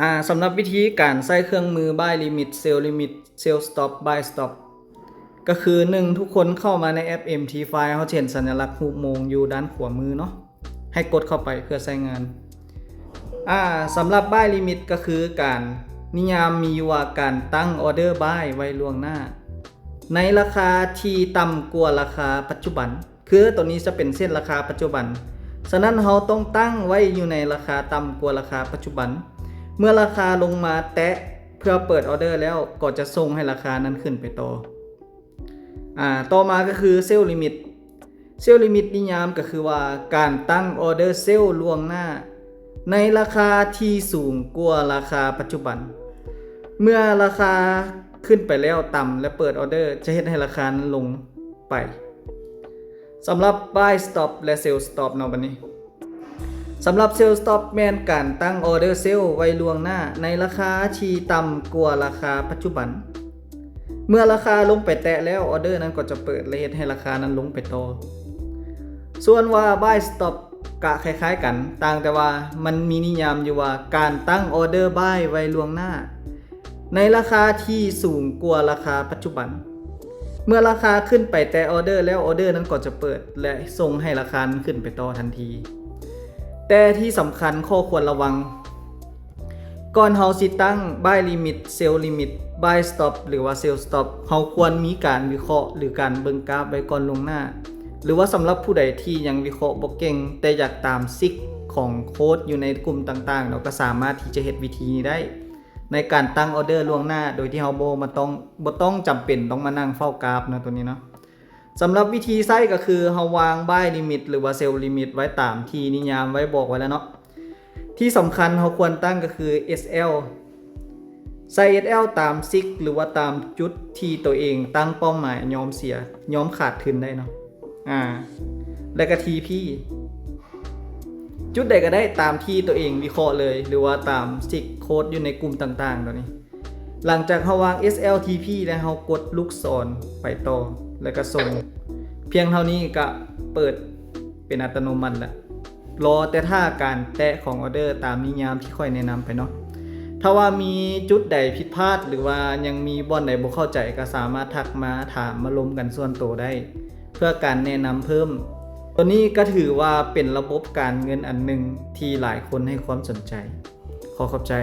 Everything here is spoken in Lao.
ອາ ສຳລັບວິທີການໃຊ້ເຄື່ອງມື Buy Limit Sell Limit Sell Stop Buy Stop ກໍຄື ໜຶ່ງ ທຸກຄົນເຂົ້າມາໃນແອັບ ເອັມທີໄຟ ເຮົາຈະເຫັນສັນຍາລັກຮູບໂມງຢູ່ດ້ານຂວາມືເນາະ ໃຫ້ກົດເຂົ້າໄປເພື່ອໃຊ້ງານ. ອາ ສຳລັບ Buy Limit ກໍຄືການນິຍາມມີຢູ່ວ່າການຕັ້ງ Order Buy ໄວ້ລ່ວງໜ້າ ໃນລາຄາທີ່ຕ່ຳກວ່າລາຄາປັດຈຸບັນ. ຄືໂຕນີ້ຈະເປັນເສັ້ນລາຄາປັດຈຸບັນ, ສະນັ້ນເຮົາຕ້ອງຕັ້ງໄວ້ຢູ່ໃນລາຄາຕ່ຳກວ່າລາຄາປັດຈຸບັນ. ເມື່ອລາຄາລົງມາແຕະເພື່ອເປີດອອເດີແລ້ວ ກໍຈະສົ່ງໃຫ້ລາຄານັ້ນຂຶ້ນໄປຕໍ່. ອາ ຕໍ່ມາກໍຄື Sell Limit. Sell Limit ນິຍາມກໍຄືວ່າການຕັ້ງອອເດີເຊວລ່ວງໜ້າ ໃນລາຄາທີ່ສູງກວ່າລາຄາປັດຈຸບັນ. ເມື່ອລາຄາຂຶ້ນໄປແລ້ວຕ່ຳ ແລະ ເປີດອອເດີ ຈະເຮັດໃຫ້ລາຄານັ້ນລົງໄປ. ສຳລັບ Buy Stop ແລະ Sell Stop ເນາະ ບັດນີ້. ສຳລັບ Sell Stop ແມ່ນການຕັ້ງອອເດີເຊວໄວ້ລ່ວງໜ້າ ໃນລາຄາທີ່ຕ່ຳກວ່າລາຄາປັດຈຸບັນ. ເມື່ອລາຄາລົງໄປແຕະແລ້ວ ອອເດີນັ້ນກໍຈະເປີດ ແລະ ເຮັດໃຫ້ລາຄານັ້ນລົງໄປຕໍ່. ສ່ວນວ່າ Buy Stop ກະຄ້າຍໆກັນ, ຕ່າງແຕ່ວ່າມັນມີນິຍາມຢູ່ວ່າການຕັ້ງອອເດີບາຍໄວ້ລ່ວງໜ້າ ໃນລາຄາທີ່ສູງກວ່າລາຄາປັດຈຸບັນ. ເມື່ອລາຄາຂຶ້ນໄປແຕະອອເດີແລ້ວ ອອເດີນັ້ນກໍຈະເປີດ ແລະ ສົ່ງໃຫ້ລາຄານັ້ນຂຶ້ນໄປຕໍ່ທັນທີ. ແຕ່ທີ່ສຳຄັນ ຂໍ້ຄວນລະວັງ, ກ່ອນເຮົາຊິຕັ້ງ Buy Limit Sell Limit Buy Stop ຫຼືວ່າ Sell Stop ເຮົາຄວນມີການວິເຄາະ ຫຼື ການເບິ່ງກາບໄວ້ກ່ອນລ່ວງໜ້າ. ຫຼືວ່າສຳລັບຜູ້ໃດທີ່ຍັງວິເຄາະບໍ່ເກັ່ງ ແຕ່ຢາກຕາມຊິກຂອງໂຄດຢູ່ໃນກຸ່ມຕ່າງໆເນາະ ກໍສາມາດທີ່ຈະເຮັດວິທີນີ້ໄດ້ ໃນການຕັ້ງອອເດີລ່ວງໜ້າ ໂດຍທີ່ເຮົາບໍ່ມາຕ້ອງ ບໍ່ຕ້ອງຈຳເປັນຕ້ອງມານັ່ງເຝົ້າກາບເນາະ ໂຕນີ້ເນາະ. ສຳລັບວິທີໃຊ້ກໍຄືເຮົາວາງ Buy Limit ຫຼືວ່າ Sell Limit ໄວ້ຕາມທີ່ນິຍາມໄວ້ບອກໄວ້ແລ້ວເນາະ. ທີ່ສຳຄັນເຮົາຄວນຕັ້ງກໍຄື ເອສແອລ ໃສ່ ເອສແອລ ຕາມຊິກ ຫຼືວ່າຕາມຈຸດທີ່ໂຕເອງຕັ້ງເປົ້າໝາຍຍອມເສຍ ຍອມຂາດທຶນໄດ້ເນາະ. ອາ ແລະກະ ທີພີ ຈຸດໃດກໍໄດ້ຕາມທີ່ໂຕເອງວິເຄາະເລີຍ ຫຼືວ່າຕາມຊິກໂຄດຢູ່ໃນກຸ່ມຕ່າງໆໂຕນີ້. ຫຼັງຈາກເຮົາວາງ ເອສແອລ ທີພີ ແລ້ວເຮົາກົດລູກສອນໄປຕໍ່ ແລ້ວກໍສົ່ງ. ພຽງເທົ່ານີ້ກໍເປີດເປັນອັດຕະໂນມັດແລ້ວ. ລໍແຕ່ຖ້າການແຕະຂອງອອເດີຕາມນິຍາມທີ່ຂ້ອຍແນະນຳໄປເນາະ. ຖ້າວ່າມີຈຸດໃດຜິດພາດ ຫຼືວ່າຍັງມີບ່ອນໃດບໍ່ເຂົ້າໃຈ ກໍສາມາດທັກມາຖາມມາລົມກັນສ່ວນໂຕໄດ້ ເພື່ອການແນະນຳເພີ່ມ. ໂຕນີ້ກໍຖືວ່າເປັນລະບົບການເງິນອັນໜຶ່ງທີ່ຫຼາຍຄົນໃຫ້ຄວາມສົນໃຈ. ຂໍຂອບໃຈ.